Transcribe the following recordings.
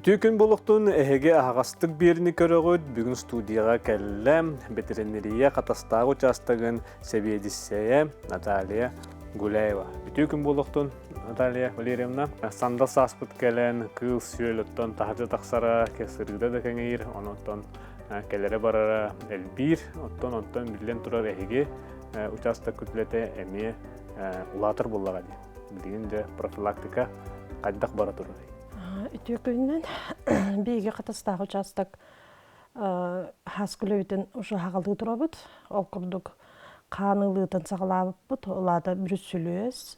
Үтүө күн буолуохтун, эһиги аһаҕастык биэрини көрөҕүт. Бүгүн студияҕа кэллэ ветеринария Хатастааҕы учаастагын сэбиэдиссэйэ Наталья Гуляева. Үтүө күн буолуохтун, Наталья Валерьевна. Сандал сааспыт кэлэн, кыыл-сүөл оттон таһырдьа тахсара, сырыыта да кэҥиир, онон кэлэрэ-барара элбиир. Оттон онтон биллэн турар эһиги учаастак күтүлэтэ эмиэ улаатар буоллаҕа дии. Билигин дьэ профилактика хайдах бара турарый? Үтүө күнүнэн биһиги Хатастаах учаастак хаас күлэбитин уже хаҕалыы турабыт. Ол курдук хаан ылыытын саҕалаабыппыт. Ол аата бүрүссүлүөс,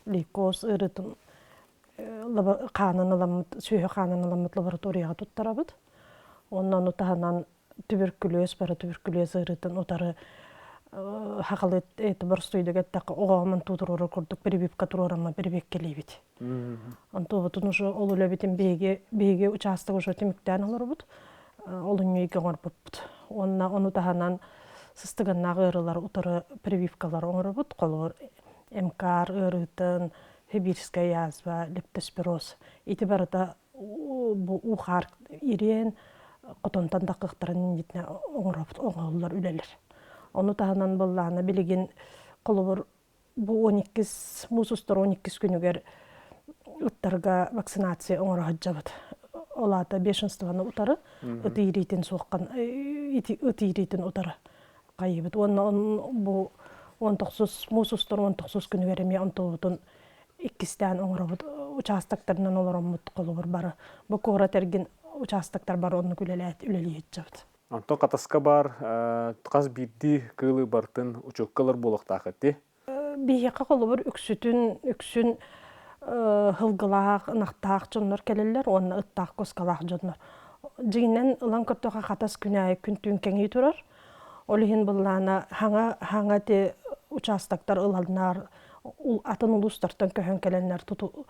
лейкоз ыарыытын хаанын ыламмыт, сүөһү хаанын ыламмыт лабораторияҕа туттарабыт. Уонна ону таһынан түбүркүлүөс бары түбүркүлүөс ыарыытын утары хахалы боростуойдук эттэххэ оҕоҕуман туруорар курдук прививка туруорамма прививкэлиибит. Онтуобутун уже ол үлэбитин биһиги биһиги учаастак уже түмүктээн олоробут. Олунньу ыйга оҥорбуппут. Уонна ону таһынан сыстыганнаах ыарыылары утары прививкалары оҥоробут. Холобур, МКР ыарыытын, сибирская язва, лептоспироз. Ити барыта бу уу-хаар ириэн хотонтон да кыахтарын иннитинэ оҥоробут оҥоһуллар үлэлэр. Ону таһынан буоллаҕына билигин холобур бу 12 муус устар 12 күнүгэр ыттарга вакцинация оҥоро сылдьабыт. Ол аата бешенствоны утары ыт иириитин суоххан ыт иириитин утары хайыыбыт. Уонна бу 19 муус устар 19 күнүгэр эмиэ онтубутун иккистээн оҥоробут учаастактарынан олороммут холобур бары бу куорат эргин учаастактар бары оннук үлэлээт үлэлии сылдьабыт. Онтон Хатаска баар хас биирдии кыылы барытын учуокка ылар буолуохтаах эти. Биһиэхэ холобур үксүтүн үксүн һылгылаах, ынахтаах дьоннор кэлэллэр уонна ыттаах куоскалаах дьоннор. Дьиҥинэн ылан көрдөххө Хатас күн аайы күн-түүн кэҥии турар. Ол иһин былаана хаҥа хаҥа ити учаастактар ыланнар атын улуустартан көһөн кэлэннэр туту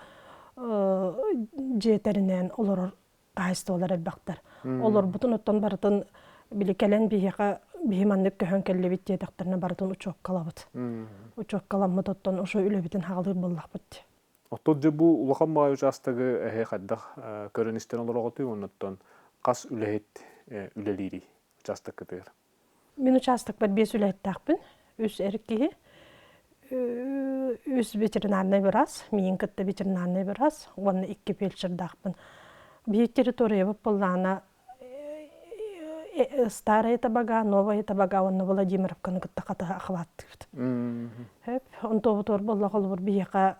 дьиэтэринэн олорор хаһаайыстыбалар элбэхтэр. Олорбутун оттон барытын били кэлэн биһиэхэ биһи маннык көһөн кэллибит диэтэхтэринэ барытын учуоккалабыт. Учуоккаламмыт оттон ошо үлэбитин хаҕалыыр буоллахпыт. Оттон дьэ бу улахан баай учаастагы эһэ хайдах көрөн-истэн олороҕутуй оннуттан хас үлэһит үлэлиирий учаастаккытыгар? Мин учаастакпар биэс үлэһиттээхпин. Үс эр киһи, үс ветеринарнай быраас, миигин кытта ветеринарнай быраас уонна икки фельдшердаахпын. Биир территориябыт буоллаҕына Старая Табага, Новая Табага уонна Владимировканы кытта хатыһа охваттыыбыт. Хөп, онтуобутугар буолла холобур биһиэхэ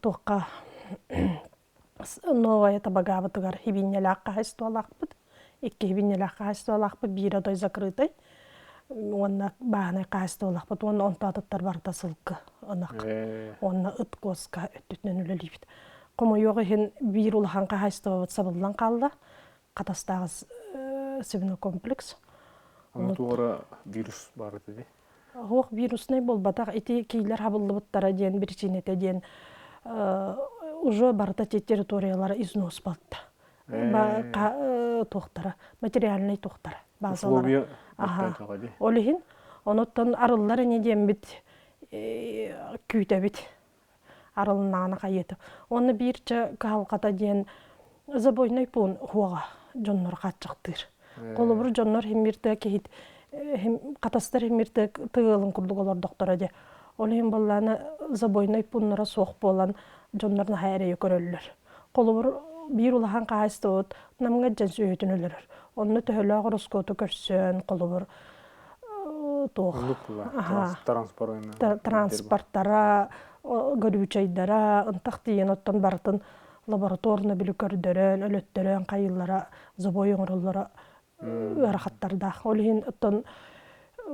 туохха Новая Табагабытыгар хибинньэлээх хаһайыстыбалаахпыт. Икки хибинньэлээх хаһайыстыбалаахпыт, биирэ той закрытай уонна бааһынай хаһайыстыбалаахпыт уонна онто атыттар барыта сылгы ынах уонна ыт куоска өттүтүнэн үлэлиибит. Хомойуох иһин биир улахан хаһайыстыбабыт сабыллан хаалла. Хатастааҕы свинокомплекс. Ону туора вирус баар этэ Оһох вируснай буолбатах, ити киилэр хабыллыбыттара диэн биричиинэтэ диэн уже барыта территориялара износ балта. Туохтара, материальнай туохтара, базалара. Ол иһин, онуттан арыллар ини диэммит күүтэбит. Арылыннаҕына хайыты. Уонна биир чэ кыһалҕата диэн забойнай пуун хуоҕа дьоннор хааччахтыыр. Холобур дьоннор химмир тыа киһит хатастар химмир тыа тыалын курдук олордохторо дии. Ол иһин буоллаана забойнай пууннара суох буолан дьоннор наһаа эрэйи көрөллөр. Холобур биир улахан хаһаайыстыбабыт Намҥа дьэн сүөһүтүн өлөрөр. Онно төһөлөөх ороскуоту көрсөн, холобур туох транспорттара, горючайдара, ынтах тиийэн оттон барытын лабораторно били көрдөрөн, өлөттөрөн хайыыллара, забой оҥороллоро ыарахаттардаах. Ол иһин оттон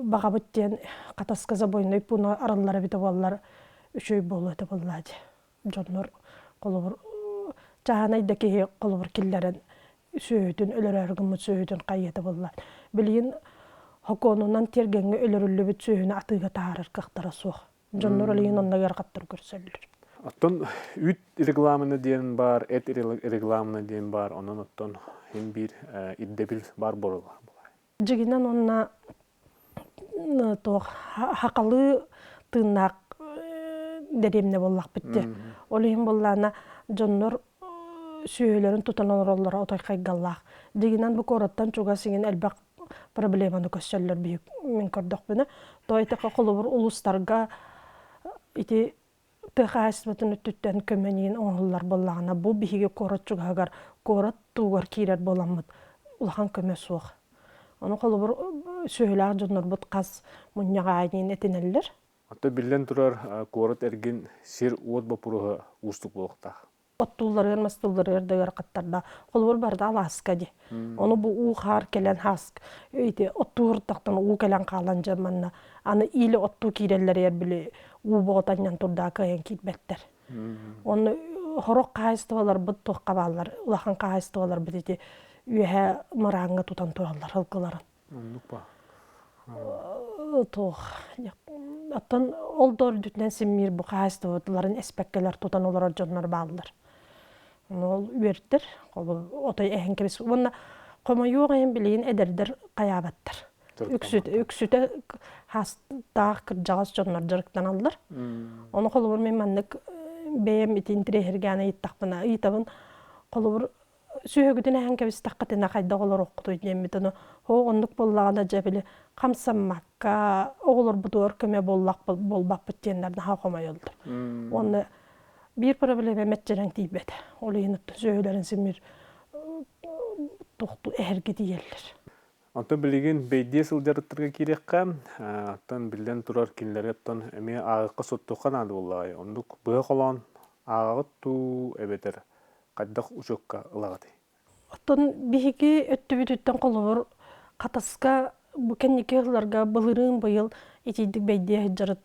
баҕабыт диэн Хатаска забойнай пууна арыллара эбитэ буоллар үчүгэй буолуо этэ буоллаа дии. Дьоннор холобур чааһынай да киһи холобур киллэрэн сүөһүтүн өлөрөөрү гыммыт сүөһүтүн хайыата буолла. Билигин хокуонунан тиэргэҥҥэ өлөрүллүбүт сүөһүнү атыыга таһаарар кыахтара суох. Дьоннор олейин онно ыарахаттар көрсөллөр. Оттон үүт регламена диэн баар, эт регламена диэн баар, онон оттон хин биир ирдэбил баар буолар. Дьигинэн онно туох хахалыы тыыннаах дэриэбинэ буоллахпыт дии. Ол иһин буоллаана дьоннор сүөһүлэрин тутан олороллоро отой хайгаллаах. Дьиҥинэн бу куораттан чугас иҥин элбэх проблеманы көрсөллөр биһик мин көрдөхпүнэ. То итиха холобур улуустарга ити тыа хаһаайыстыбатын өттүттэн көмөнүн оҥоһуллар буоллаҕына, бу биһиги куорат чугаһыгар куорат туугар киирэр буоламмыт улахан көмө суох. Ону холобур сүөһүлээх дьоннорбут хас мунньаҕа аайы этинэллэр. Оттон биллэн турар, куорат эргин сир-уот боппуруоһа уустук буолуохтаах. Оттуулларыгар, мастыылларыгар да ыарахаттардаах. Холобур, барыта алааска дии. Ону бу уу-хаар кэлэн хаас ити оттуур тахтан уу кэлэн хаалан дьэ манна аны иилэ оттуу киирэллэригэр били уу боҕото анньан турдаа кыайан киирбэттэр. Онно хорох хаһаайыстыбаларбыт туохха бааллар, улахан хаһаайыстыбаларбыт ити үөһэ мырааҥҥа тутан тураллар ылгыларын. Оннук ба. Туох оттон ол да үрдүтүнэн симмиир бу хаһаайыстыбаларын эспэккэлэр тутан олорор дьоннор бааллар. Ол үөртэр, отой эһэн кэбис. Уонна хомойуох иһин билигин эдэрдэр хайаабаттар. Үксүтэ, үксүтэ хаастаах кырдьаҕас дьоннор дьарыктаналлар. Ону холобур мин маннык бэйэм ити интириэһиргээн ыйыттахпына ыйытабын холобур сүһүгүтүн эһэн кэбистэххитинэ хайдах олоруоххутуй диэммит ону һоо оннук буоллаҕына дьэ били хамсаммакка оҕолорбутугар көмө буолбаппыт диэннэр наһаа хомойоллор уонна биир проблема мэччирэҥ тиийбэт ол иһин оттон сүөһүлэрин симир тохту эһэргэ тиийэллэр. Онтон билигин бэйдиэ сылдьарыттарга киириэххэ, оттон биллэн турар кинилэри оттон эмиэ ааҕыахха-суоттуохха наада буоллаҕай. Оннук быһа холоон ааҕаҕыт дуу эбэтэр хайдах учуокка ылаҕытый? Оттон биһиги өттүбүтүттэн холобур Хатаска бу кэнники сылларга былырыын быйыл итийдик бэйдиэ сылдьарыт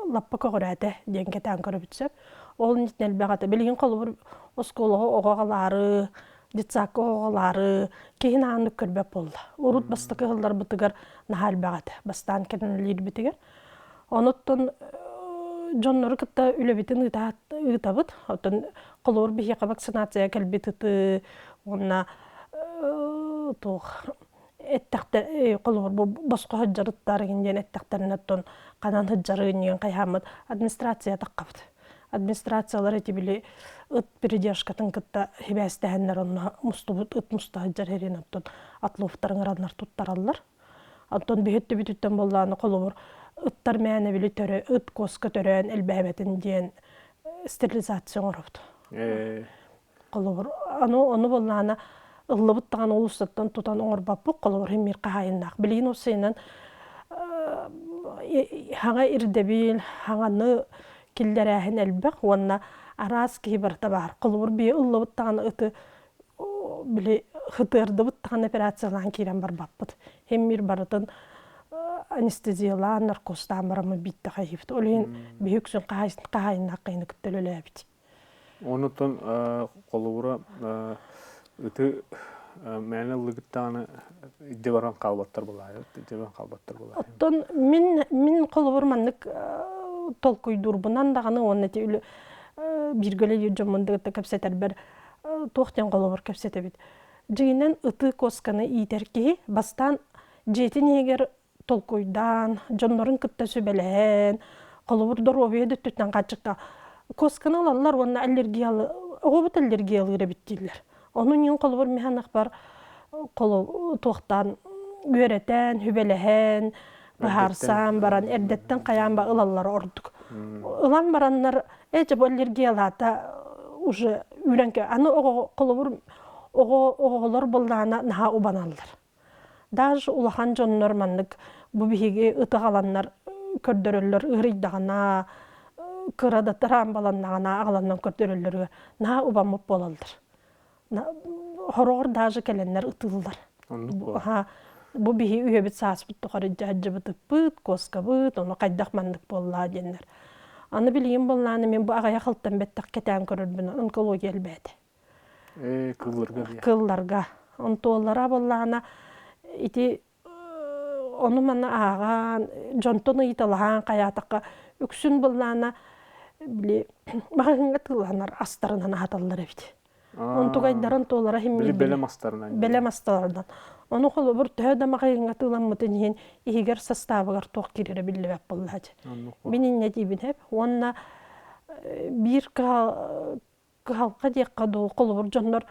лаппа көҕүрээтэ диэн кэтээн көрөбүт сөп. Ол иннинэ элбэх этэ. Билигин холобур оскуолаҕа оҕо аҕалаары, детсадка оҕолоору киһи нааннык көрбөт буолла. Урут бастакы ыһылларбытыгар наһаа элбэх этэ. Бастаан кэлэнэлиирбитигэр. Онуттан дьоннору кытта үлэбитин ыытабыт. Оттон холобур биһиэхэ вакцинация кэлбит ыты уонна туох эттэхтэ холобур бу босхо сылдьарыттар диэн эттэхтэринэ оттон ханан сылдьарын диэн хайааммыт администрация таххабыт. Администрациялар эти били ыт передержкатын кытта хибээстэһэннэр онно мустубут ыт муста сылдьар иһин оттон отловтарын ыраннар туттараллар. Оттон биһиттибититтэн буоллааны холобур ыттар мээнэ били төрө ыт куоска төрөөн элбээбэтин диэн стерилизация оҥоробут. Холобур аны ону буоллаана ыллыбыт даҕаны улуустаттан тутан оҥорбоппут холобур мир хаһаайыннаах. Билигин уопсайынан хаҥа ирдэбил, хаҥаны киллэрээһин элбэх уонна араас киһи барыта баар. Холобур бии ыллыбыт даҕаны ыты били хытыардыбыт даҕаны операциялаан киирэн барбаппыт. Хим барытын анестезиялаан, наркозтаан бараммыт биитте хайыыбыт. Ол иһин биһи үксүн хаһаайыннаах кыйыны кытта үлэлээбит. Онутун холобура ыты мээнэ ыллыгыттаҕына илдьэ баран хаалбаттар булаайы илдьэ баран хаалбаттар булаайы. Оттон мин мин холобур маннык толкуйдуурбунан даҕаны уонна ити үлэ бииргэ үлэлиир дьоммун кытта кэпсэтэрбэр туох диэн холобур кэпсэтэбит. Дьиҥинэн ыты куосканы иитэр киһи бастаан дьиэтин иһигэр толкуйдаан, дьоннорун кытта сүбэлэһэн, холобур, доруобуйа да өттүттэн хааччахта куосканы ылаллар уонна аллергиялы оҕобут аллергиялыыр эбит дииллэр. Ону ньин холобур миһанахпар туохтаан үөрэтэн, сүбэлэһэн, быһаарсан баран эрдэттэн хайаан ба ылаллара ордук. Ылан бараннар ээ бу аллергиялаата уже үүрэн аны оҕо холобур оҕо оҕолор буоллаҕына наһаа убаналлар. Даже улахан дьоннор маннык бу биһиги ытыгаланнар көрдөрөллөр ыарыйдаҕына кыра да тыраамбаланнаҕына аҕаланнан көрдөрөллөрүгэр наһаа убаммыт буолаллар. Хороҕор даже кэлэннэр ытыыллар. Бу биһи үһэбит сааспыт тухары дьаһдьыбыт ыппыт, куоскабыт, ону хайдах маннык буоллаа диэннэр. Аны билигин буоллааны мин бу аҕыйах ылтан бэттэх кэтээн көрөрбүн онкология элбээтэ. Кылларга Кылларга. Онтуоллара буоллаҕына ити ону-маны ааҕан, дьонтон ыйыталаһан хайаатахха үксүн буоллаҕына били маҕаһыыҥҥа тыыланар астарынан аһаталлар эбит. Онтугайдарын туолара Били бэлэм астарынан. Бэлэм астарынан. Ону холобур төһө да маҕаһыыҥҥа тыыламмытын иһин иһигэр састаабыгар туох киирэрэ биллибэт буоллаачы. Мин инньэ диибин эп. Уонна биир. Кыһалҕа диэххэ дуу, холобур дьоннор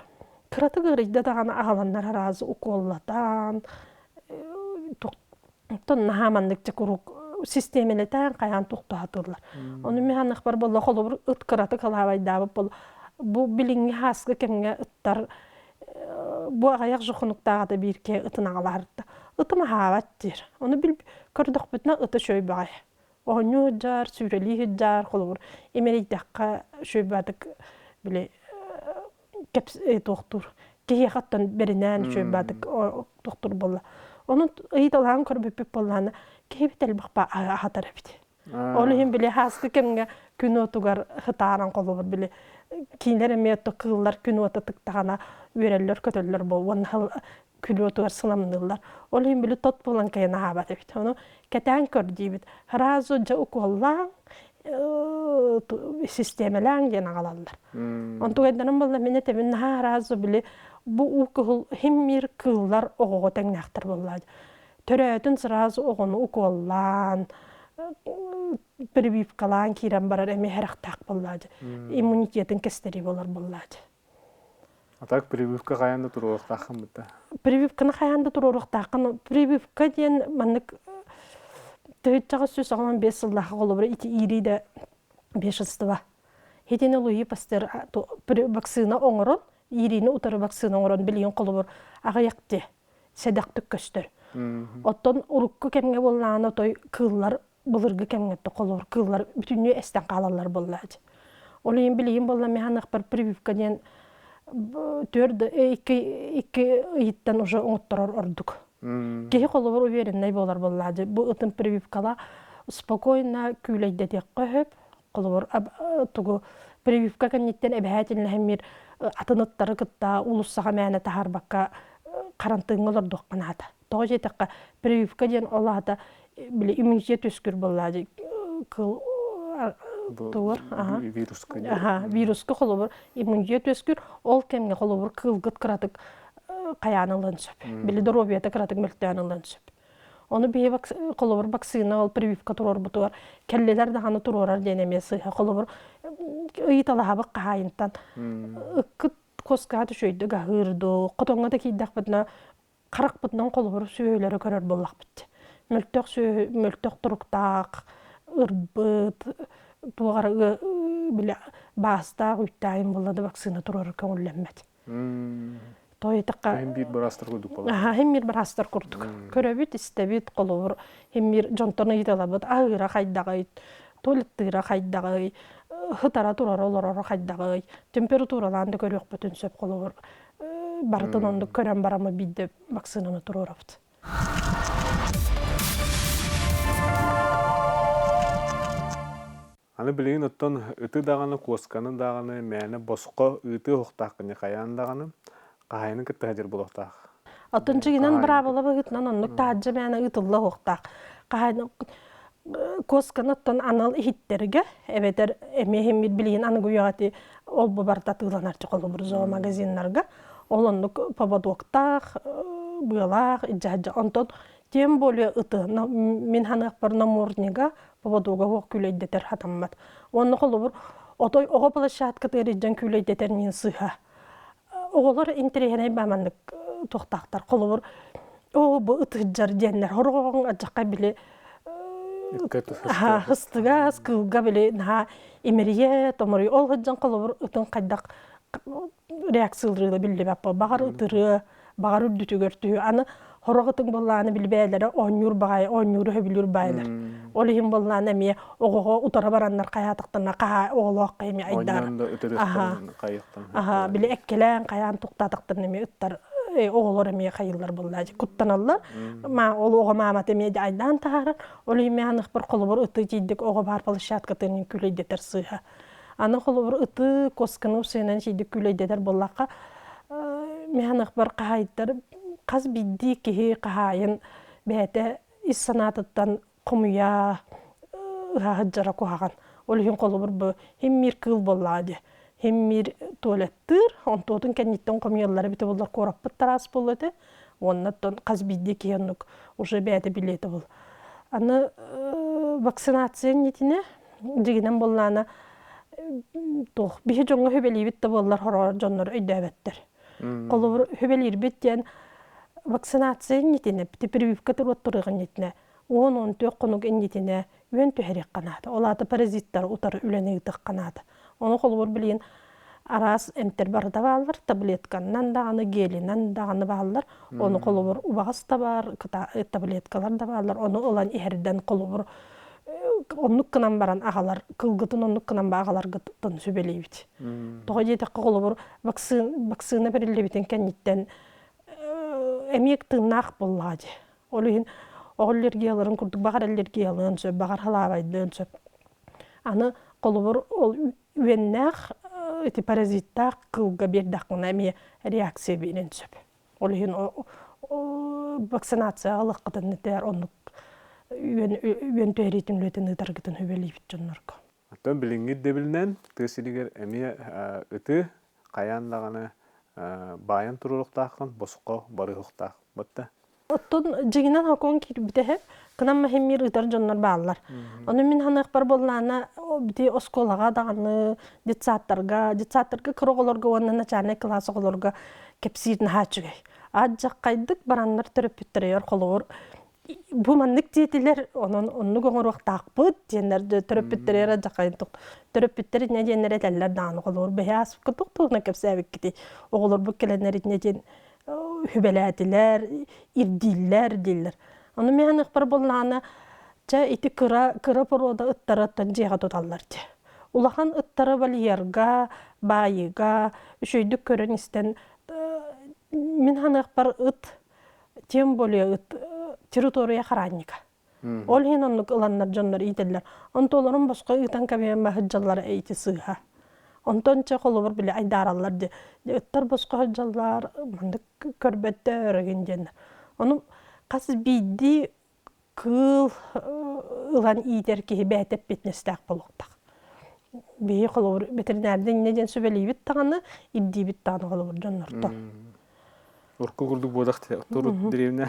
кыратык ыарыйда даҕаны аҕаланнар араас укуоллатан, оттон наһаа маннык дьэ куруук систиэмэлэтэн хайаан тохтоотуллар. Ону мин анахпар буолла холобур ыт кыратык алаабайдаабыт буолла. Бу билиҥҥи һааскы кэмҥэ ыттар бу аҕыйах жохунуктааҕыта биир киһи ытын аҕалаһарта. Ытым аһаабат диир. Ону бил көрдөхпүтүнэ ыта үчүгэй баҕайы. Оонньуу сылдьар, сүүрэлии сылдьар, холобур имэрийдэххэ үчүгэй били туохтуур киһиэхэ оттон бэринээн үчүгэй баатык туохтуур буолла. Онон ыйыталаһан көрбүппүт буоллаҕына киһибит элбэх аһатар эбит. Ол иһин били һааскы кэмҥэ күн уотугар хытааран холобур били киинэр эмиэ кыыллар күн уота тыктаҕына үөрэллэр-көтөллөр буол уонна күн уотугар сыламныыллар. Ол иһин били тот буолан кыайан аһаабат эбит. Ону кэтээн көр диибит. Сразу дьэ укуоллааҥ, систиэмэлээҥ диэн аҕалаллар. Онтугайдарым буолла мин этэбин наһаа сразу били бу уу кыһыл химмир кыыллар оҕоҕо тэҥнээхтэр буоллаа. Төрөөтүн сразу оҕону укуоллаан, прививкалаан киирэн барар эмиэ сэрэхтээх буоллаа. Иммунитетын кэстэрии болар буоллаа. А так прививка хайаан да туруоруохтааххын бытта. Прививканы хайаан да туруоруохтааххын. Прививка диэн маннык тыһыынчаҕа 185 сыллаахха холобура ити иирии да бешенство. Хитини Луи Пастер вакцина оҥорон, иириини утары вакцина оҥорон билигин холобур аҕыйах дии сэдэхтик көстөр. Оттон урукку кэмҥэ буоллаҕына той кыыллар былыргы кэмҥэ холобур кыыллар бүтүннүү эстэн хаалаллар буоллаачы. Ол иһин билигин буолла механыахпар прививка диэн түөрт икки ыйыттан уже оҥотторор ордук. Киһи холобур увереннай буолар буоллаачы. Бу ытын прививкала спокойно күүлэйдэтиэххэ сөп. Холобур тугу прививка кэнниттэн эбэһээтиннэһэммир атын ыттары кытта уулуссаҕа мээнэ таһаарбакка харантыыҥҥа олордуохха наада. Тоҕо диэтэххэ, прививка диэн ол аата били иммунитет үөскүүр буоллаа кыл тугур вируска вируска холобур иммунитет үөскүүр ол кэмҥэ холобур кыылгыт кыратык хайаан ылыан сөп били доруобуйата кыратык мөлтөөн ылыан сөп ону биһи холобур вакцина ол прививка туруорбутугар кэллилэр даҕаны туруорар диэн эмиэ сыыһа холобур ыйыталаһабыт хаһаайынтан ыккыт куоскаҕа үчүгэйдик аһыыр дуу хотоҥҥо да киирдэхпитинэ харахпытынан холобур сүөһүлэри көрөр буоллахпыт. Мөлтөх сүөһү, мөлтөх туруктаах, ырбыт, туох эрэ били баастаах, үүттээйин буолла да вакцина туруорар көҥүллэммэт. Тойтахха Хим биир быраастар курдук буолар. Аха, хим биир быраастар курдук. Көрөбүт, истэбит, холобур, хим биир дьонтон ыйыталабыт, аһыыра хайдаҕый, туалеттыыра хайдаҕый, һытара турара олороро хайдаҕый, температуралаан да көрүөхпүтүн сөп холобур барытын оннук көрөн бараммыт биирдэ вакцинаны туруорабыт. Аны билигин оттон ыты даҕаны, куосканы даҕаны мээнэ босхо ыытыы оһохтоох хайаан даҕаны хаһайыны кытта сылдьар буолуохтаах. Оттон дьиҥинэн быраабыла быһыытынан оннук таһырдьа мээнэ ыытылла оһохтоох. Хаһайын куосканы оттон анал иһиттэргэ эбэтэр эмиэ иһиммит билигин аныгы үйэҕэ ити ол-бу барыта атыыланар холобур зоомагазиннарга ол оннук поводоктаах быалаах илдьэ онтон тем более ыты мин ханыахпар наморднига поводога суох күүлэйдэтэр хатаммат уонна холобур отой оҕо площадкатыгар илдьэн күүлэйдэтэр нин сыыһа оҕолор интэриэһинэй баа маннык туохтаахтар холобур оо бу ытыһдьар диэннэр хороҕоҕоҥ адьахха били хыстыгас кыылга били наһаа имэрийэ томоруй ол сылдьан холобур ытын хайдах реакциялыыра биллибэт баҕар ытырыа баҕар үрдүтүгэр түһүө аны хорох ытыҥ буоллаҕына билбээлэрэ оонньуур баҕайы оонньууру сөбүлүүр баайылар ол иһин буоллаҕына эмиэ оҕоҕо утара бараннар хайаатахтарына хаһаа оҕолоох эмиэ айдаара аха били эккэлээн хайаан туктаатахтарына эмиэ ыттар оҕолор эмиэ хайыллар буоллаа куттаналлар ма ол оҕо маамата эмиэ айдаан таһаарар ол иһин мин аныхпар холобур ыты тиийдик оҕо баар площадкатын күлэйдэтэр сыыһа Аны холобур ыты куосканы усуйанан сийдик күүлэйдэтэр буоллахха, миһаныхпар хаһаайыттар хас биирдии киһи хаһаайын бэйэтэ ис санаатыттан хомуйа ыһа сылдьара куһаҕан. Ол иһин холобур бу химмиир кыыл буоллаҕа дии. Химмиир туалеттыыр, онтуотун кэнниттэн хомуйаллара эбитэ буоллар куораппыт тараас буолуо этэ. Уонна оттон хас биирдии киһи оннук уже бэйэтэ билиэтэ буол. Аны вакцинация иннитинэ дьигинэн буоллаана. Туох биһи дьоҥҥо сүбэлиибит да буоллар хороор дьоннор өйдөөбөттөр. Холобур, сүбэлиирбит диэн вакцинация иннитинэ, прививка туруоттарыах иннитинэ, 10-14 хонук иннитинэ үөн түһэриэххэ наада. Ол аата паразиттары утары үлэни ыытыахха наада. Ону холобур билигин араас эмтэр барыта бааллар, таблетканнан даҕаны, гелинэн даҕаны бааллар. Ону холобур убаҕас да баар, таблеткалар да бааллар. Ону ылан иһэрдэн холобур оннук гынан баран аҕалар, кылгытын оннук гынан ба аҕаларгытын сүбэлиибит. Тоҕо диэтэххэ холобур вакцина бэриллибитин кэнниттэн эмиэ тыыннаах буоллаҕа дии. Ол иһин оҕо аллергияларын курдук баҕар аллергиялыан сөп, баҕар халаабайдыан сөп. Аны холобур ол үөннээх ити паразиттаах кыылга биэрдэххинэ эмиэ реакция биэриэн сөп. Ол иһин вакцинация ылыаххытын этээр оннук үөн үөн түһэриитин үлэтин ыытаргытын сүбэлиибит дьоннорго. Оттон билиҥҥи ирдэбилинэн тыа сиригэр эмиэ ыты хайаан даҕаны баайан туруоруохтааххын, босхо барыһыахтаах батта. Оттон дьиҥинэн хокуон киирбитэ кынан маһиммир ыытар дьоннор бааллар. Ону мин ханыахпар буоллаана бити оскуолаҕа даҕаны детсадтарга, детсадтарга кыра оҕолорго уонна начальнай кылаас оҕолорго кэпсиир наһаа үчүгэй. Аадьаххайдык бараннар төрөппүттэригэр холобур бу маннык диэтилэр, онон оннук оҥоруохтаахпыт диэннэр төрөппүттэригэр адьаххайын төрөппүттэр инньэ диэннэр этэллэр даҕаны холобур бэһи ааспыкка туох туһунан кэпсээбиккитий оҕолорбут кэлэннэр инньэ диэн сүбэлээтилэр, ирдииллэр дииллэр. Ону мин аныахпар буоллаҕына, чэ ити кыра кыра порода ыттарыттан дьиэҕэ туталлар дии. Улахан ыттары вольерга, баайыыга үчүгэйдик көрөн-истэн мин саныахпар ыт, тем более ыт территория хараанньыга. Ол иһин оннук ыланнар дьоннор иитэллэр. Онтуоларын босхо ыытан кэбиһэн сылдьаллара ити сыыһа. Онтон чэ холобур били айдаараллар дии. Ыттар босхо сылдьаллар, маннык көрбөттөр игин диэннэр. Ону хас биирдии кыыл ылан иитэр киһи бэйэтэ эппиэтинэстээх буолуохтаах. Биһи холобур ветеринардын инньэ диэн сүбэлиибит даҕаны, ирдиибит даҕаны холобур дьоннортон. Урку курдук буолах турут древнэ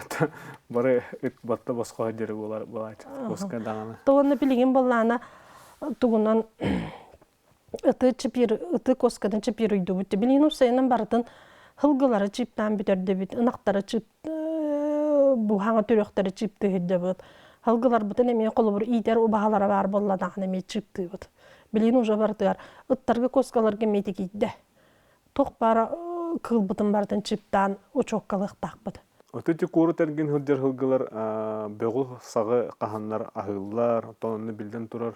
бары ыт батта босхо диэри буолар буолааччы куска даҕаны. Тоҕонно билигин буоллаана тугунан ыты чипир ыты куосканы чипир уйдубут. Билигин усайынан барытын хылгылары чиптаан бүтэрдибит, ынахтары чип буһаҥа түрөхтөрү чиптыһырдыбыт. Хылгыларбытын эмиэ холобур иитэр убаһалара баар буолланаҕына эмиэ чиптыыбыт. Билигин уже барытыгар ыттарга куоскаларга эмиэ тикийдэ. Туох баара кыылбытын барытын чиптаан учуоккалыахтаахпыт. Ити куорат эргин сылдьар сылгылар бөҕү саҕы хаһаннар аһыыллар, оттон онно биллэн турар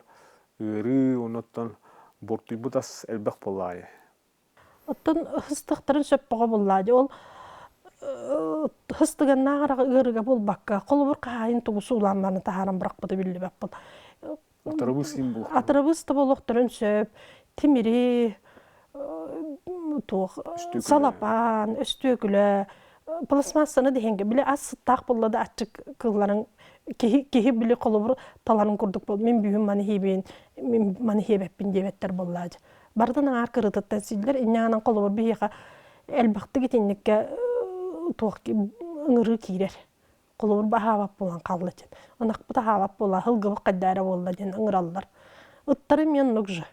ыарыы, онуттан бортуйбут ас элбэх буоллаайы. Оттон ыстыктарын сөп бөҕө буоллаа дии. Ол ыстыганнаах ыарыыга буолбакка, холобур хаһаайын тугу суулаан баран таһааран бырахпыта биллибэт буол. Атырабыс иин буолуохтарын. Атырабыс да буолуохтарын сөп. Тимири, туох салапаан, өстүөкүлэ, пластмассаны диһэнгэ били ас сыттаах буолла да аччык кылларын киһи киһи били холобур таларын курдук бол мин бүгүн маны хиэбин мин маны хиэбэппин диэбэттэр буоллаа барытын аҥаар кырыытыттан сииллэр инньэ холобур биһиэхэ элбэхтик итинниккэ туох ыҥырыы киирэр холобур баһаабат буолан хаалла диэн ынахпыт аһаабат буолла сылгыбыт хайда эрэ буолла диэн ыҥыраллар ыттары эмиэ оннук же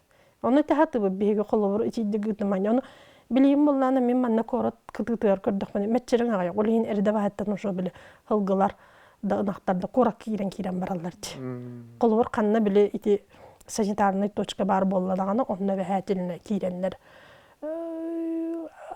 ону тэһэ биһиги холобур итийдик ыытымань ону билигин буоллаана мин манна куорат кытыытыгар көрдөхпүнэ мэччирэҥ аҕай ол иһин эрдэ баһыттан уже били сылгылар да ынахтар да куоракка киирэн киирэн бараллар дии холобур ханна били ити санитарный точка баар буолла даҕаны онно эбэһээтилинэ киирэннэр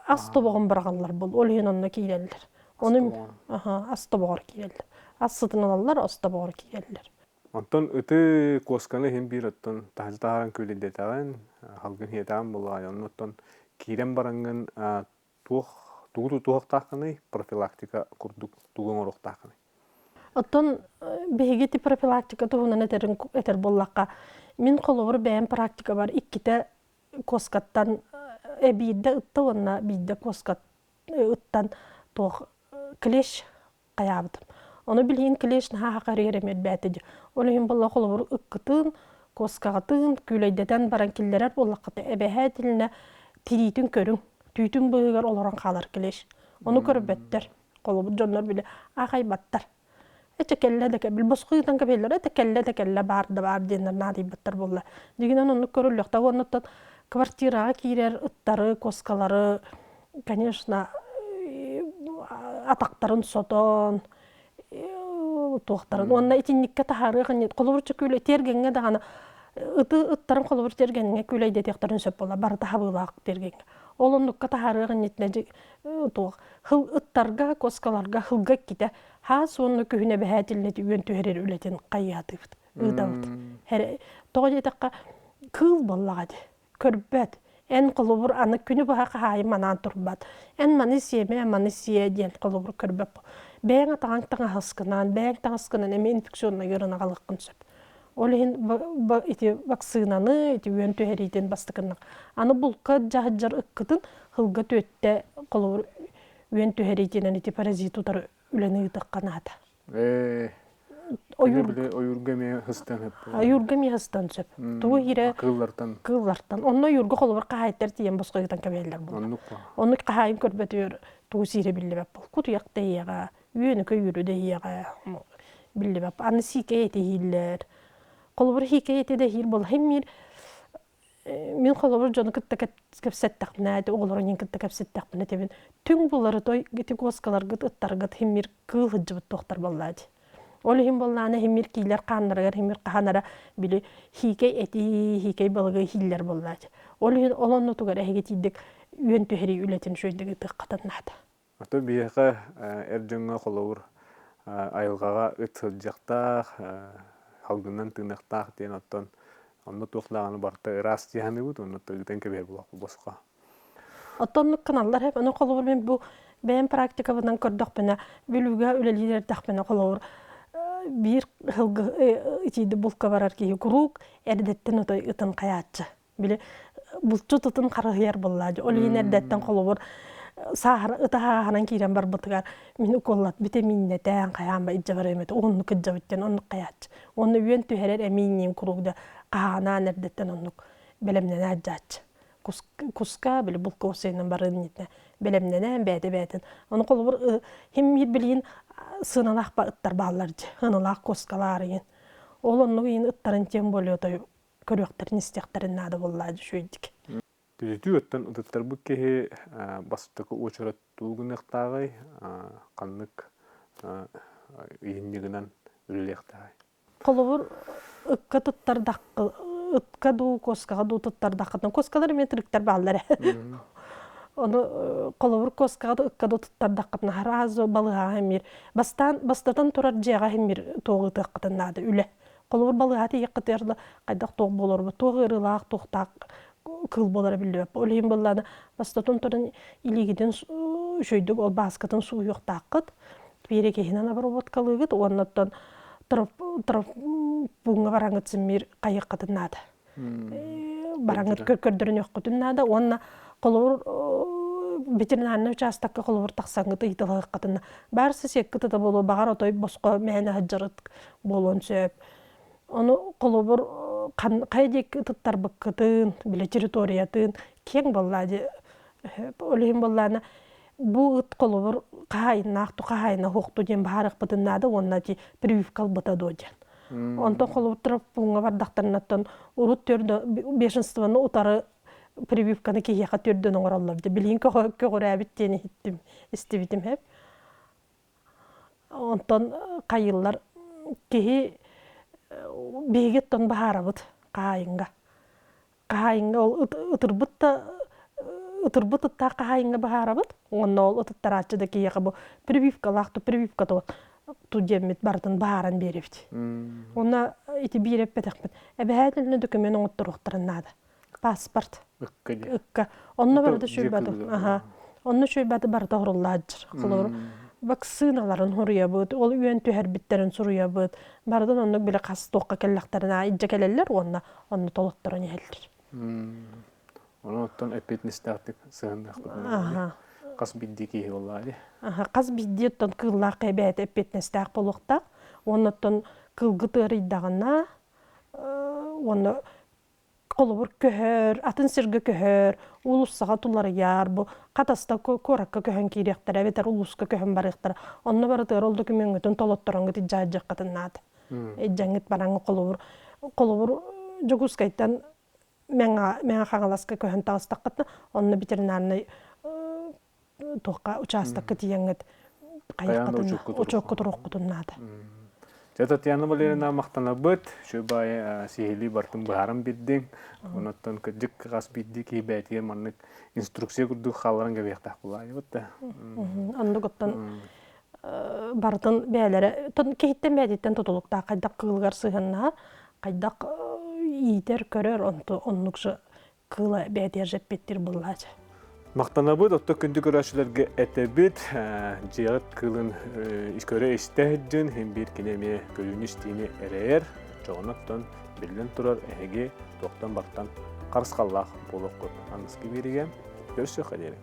ас тобоҕун быраҕаллар был ол иһин онно киирэллэр Ону ас тобоҕор киирэллэр. Ас сытын ылаллар, ас тобоҕор киирэллэр. Онтон ыты куосканы иһин биир оттон таһырдьа таһааран күөлэйдэтэҕин, халгын хиэтэҕин буоллаҕай, онно оттон киирэн бараҥҥын туох тугу тутуһуохтааххыный, профилактика курдук тугу оҥоруохтааххыный? Оттон биһиги ити профилактика туһунан этэрин этэр буоллахха, мин холобур бэйэм практикабар иккитэ куоскаттан биирдэ ытта уонна биирдэ куоска ыттан туох клещ хайаабытым. Ону билигин клещ наһаа харыйар эмиэ элбээтэ дии. Ол иһин буолла холобур ыккытын, куоскаҕытын күүлэйдэтэн баран киллэрэр буоллаххыта эбэһээтилинэ тириитин көрүҥ, түүтүн быыһыгар олорон хаалар клещ. Ону көрбөттөр. Холобур дьоннор били аахайбаттар. Эчэ кэллэ да кэлбил босхо ыытан кэбиһэллэр этэ кэллэ да кэллэ баар да баар диэннэр наадыйбыттар буолла. Дьигинэн оннук көрүллүөхтээх уоннуттан квартираҕа киирэр ыттары, куоскалары, конечно, атахтарын сотон, туохтарын уонна итинниккэ таһаарыах иннит холобур күлэ тиэргэҥҥэ даҕаны ыты ыттарын холобур тиэргэҥҥэ күлэйдэтиэхтэрин сөп буолла барыта хабыылаах тиэргэҥҥэ ол оннукка таһаарыах иннитинэ туох хыл ыттарга куоскаларга хылга иккитэ хаас уонна күһүн эбэһээтиллэти үөн түһэрэр үлэтин хайыатыыбыт ыытабыт тоҕо диэтэххэ кыыл буоллаҕа дии көрбөт. Эн холобур аны күнү быһа хаһаайын манаан турбат. Эн маны сиэмэ, маны сиэ диэн холобур көрбөт. Бэйэҥ атаҕаҥ таҥаһыскынан, бэйэҥ таҥаскынан эмиэ инфекционнай ыарыыны аҕалыаххын сөп. Ол иһин ити вакцинаны, ити үөн түһэриитин бастакыннах. Аны булка дьаһыдьар ыккытын хылга түөттэ холобур үөн түһэриитинэн ити паразит утары үлэни ыытыахха наада. Ойуур ойуурга эмиэ сыстан сөп. Ойуурга эмиэ сыстан сөп. Тугу иһирэ кыыллартан. Кыыллартан. Онно ойуурга холобур хаһаайыттар тиийэн босхо ыытан кэбиһэллэр буолла. Оннук. Оннук хаһаайын көрбөтүгэр тугу сиирэ биллибэт бол. Кутуйах да иэҕэ, үөнүкэ үүрү да иэҕэ биллибэт. Аны сиикэй эти иһииллэр. Холобур сиикэй эти да иһиир буолла. Химмир мин холобур дьону кытта кэпсэттэхпинэ, оҕолорун кытта кэпсэттэхпинэ тэбин түҥ булары той ити куоскаларгыт ыттаргыт химмир кыыл сылдьыбыт туохтар буоллаа дии. Ол иһин буоллаана химмир киилэр хааннарыгар химмир хаһанара били хиикэй эти, хиикэй балыгы хииллэр буоллаа дии. Ол иһин ол оннутугар эһиги тиийдик үөн түһэрии үлэтин шөйдүк ытыаххытын наада. Ото биһиэхэ эр дьоҥҥо холобур айылҕаҕа ыт сылдьыахтаах, салгынынан тыыныахтаах диэн оттон онно туох даҕаны барыта ыраас дии саныыбыт уонна ыытан кэбиһэр буолуохпут босхо. Оттон гыналлар эп ону холобур мин бу бэйэм практикабынан көрдөхпүнэ Бүлүүгэ үлэлиир эрдэхпинэ холобур биир сылгы итииди булка барар киһи куруук эрдэттэн отой ытын хайааччы били булчут ытын харыһыйар буоллаа ол иһин эрдэттэн холобур сааһыр ытаһааһынан киирэн барбытыгар мин уколлат битэмииннэтээн хайаан ба илдьэ барыам этэ уһуннук илдьэбиттэн оннук хайааччы уонна үөн түһэрэр эмиинниин куруук да хаһаанаан эрдэттэн оннук бэлэмнэнэ сылдьааччы куска били булка усайынан барыан иннитэ бэлэмнэнэн бэйэтэ бэйэтин ону холобур хим билигин сыаналаах ыттар бааллар дьэ ыналаах куоскалаар иһин ол оннук иһин ыттарын тем более той көрүөхтэрин истиэхтэрин наада буоллаа үчүгэйдик. Түтүтүү оттон ытыттарбыт киһи бастакы уочарат тугу гыныахтааҕый, ханнык ыйынньыгынан үлэлиэхтээҕий? Холобур, ыкка туттардахха, ытка дуу, куоскаҕа дуу туттардаххытына, куоскалар эмиэ тырыктар бааллар ээ. Ону холобур куоскаҕа да ыкка да туттардаххытына сразу балыһаҕа эмиир. Бастаан бастатан турар дьиэҕэ эмиир туох ыытыаххытын наада үлэ. Холобур, балыыһа тиийиэххитигэр да хайдах туох буоларбыт, туох ыарыылаах, туохтаах кыыл буолара биллибэт. Ол иһин буоллаҕына, бастатан туран илиигитин үчүгэйдик ол бааскатын сууйуохтааххыт, перекиһинэн обработкалыыгыт уонна оттон травмпууҥҥа бараҥҥыт симмиир хайыаххытын наада. Бараҥҥыт көрдөрүнүөххүтүн наада уонна холобур ветеринарный учаастакка холобур тахсаҥҥыт ыйыталаһыаххытын баар сосиэккыт да буолуо баҕар отой босхо мээнэ сылдьарыт буолуон сөп. Ону холобур хайа диэки ытыттарбыккытын, били территориятын киэҥ буоллаа дии. Ол иһин буоллаана бу ыт холобур хаһаайыннаах ту хаһаайына суохту диэн баһаарыахпытын наада уонна ити прививка ылбыта дуо диэн. Онтон холобур травпууҥҥа бардахтарынаттан урут төрдө бешенствоны утары прививканы киһиэхэ төрдөн оҥороллор дии. Билигин көҕүрээбит диэн иһиттим, истибитим хэп. Онтон хайыыллар киһи биһиги оттон баһаарабыт хаһаайыҥҥа. Хаһаайыҥҥа ол ытырбыт да ытырбыт ыттаах хаһаайыҥҥа баһаарабыт уонна ол ытыттарааччы да киһиэхэ бу прививкалаах ту прививка ту диэммит барытын баһааран биэрэбит. Уонна ити биир эппэтэхпит. Эбэһээтэлинэ документ оҥотторуохтарын наада. Паспорт. Ыкка диэн. Ыкка. Онно барыта сүүйбаты. Аха. Онно сүүйбаты барыта оһоруллааччыр. Холобур, вакциналарын суруйабыт, ол үөн түһэрбиттэрин суруйабыт. Барытын оннук били хас туохха кэллэхтэринэ илдьэ кэлэллэр уонна онно толотторон иһэллэр. Онон оттон эппиэтинэстээхтик сыһынныахпыт. Аха. Хас биирдии киһи буоллаа дии. Аха, хас биирдии оттон кыыллаах бэйэтэ эппиэтинэстээх буолуохтаах. Уонна оттон кыылгыт ыарыйдаҕына уонна. Холобур, көһөр, атын сиргэ көһөр, уулуссаҕа туларыйар, бу Хатаста куоракка көһөн киириэхтэрэ эбэтэр улууска көһөн барыахтара. Онно барытыгар ол докумуоҥҥутун толоттороҥҥут илдьаадьыаххытын наада. Илдьэҥҥит бараҥҥа холобур, холобур Дьокуускайтан Мэҥэ Мэҥэ Хаҥаласка көһөн таҕыстаххытына, онно ветеринарнай туохха учаастакка тиийэҥҥит хайыаххытын учуокка туруоххутун наада. Дьэ Татьяна Валерьевна махтанабыт. Үчүгэй баайы сиһилии бартын быһааран биэрдиҥ. Онон кырдьык хас биирдии киһи бэйэтигэр маннык инструкция курдук хаалларан кэбиһиэхтээх буолаайыбыт да. Оннук оттон барытын бэйэлэрэ киһиттэн бэйэтиттэн тутулуктаах хайдах кыылыгар сыһыаннаһар, хайдах иитэр, көрөр онту оннук же кыыла бэйэтигэр жэппиттир буллаачы. Махтанабыт, отто күндү көрөөччүлэргэ этэбит, дьиэҕит кыылын көрө-истэ сылдьын, иһин биир кини эмиэ көрүүнү-истиини эрэйэр, оччоҕуна оттон биллэн турар эһиги туохтан бартан харысхаллаах буолуоххут. Аныгыскы биэриигэ көрсүөххэ диэри.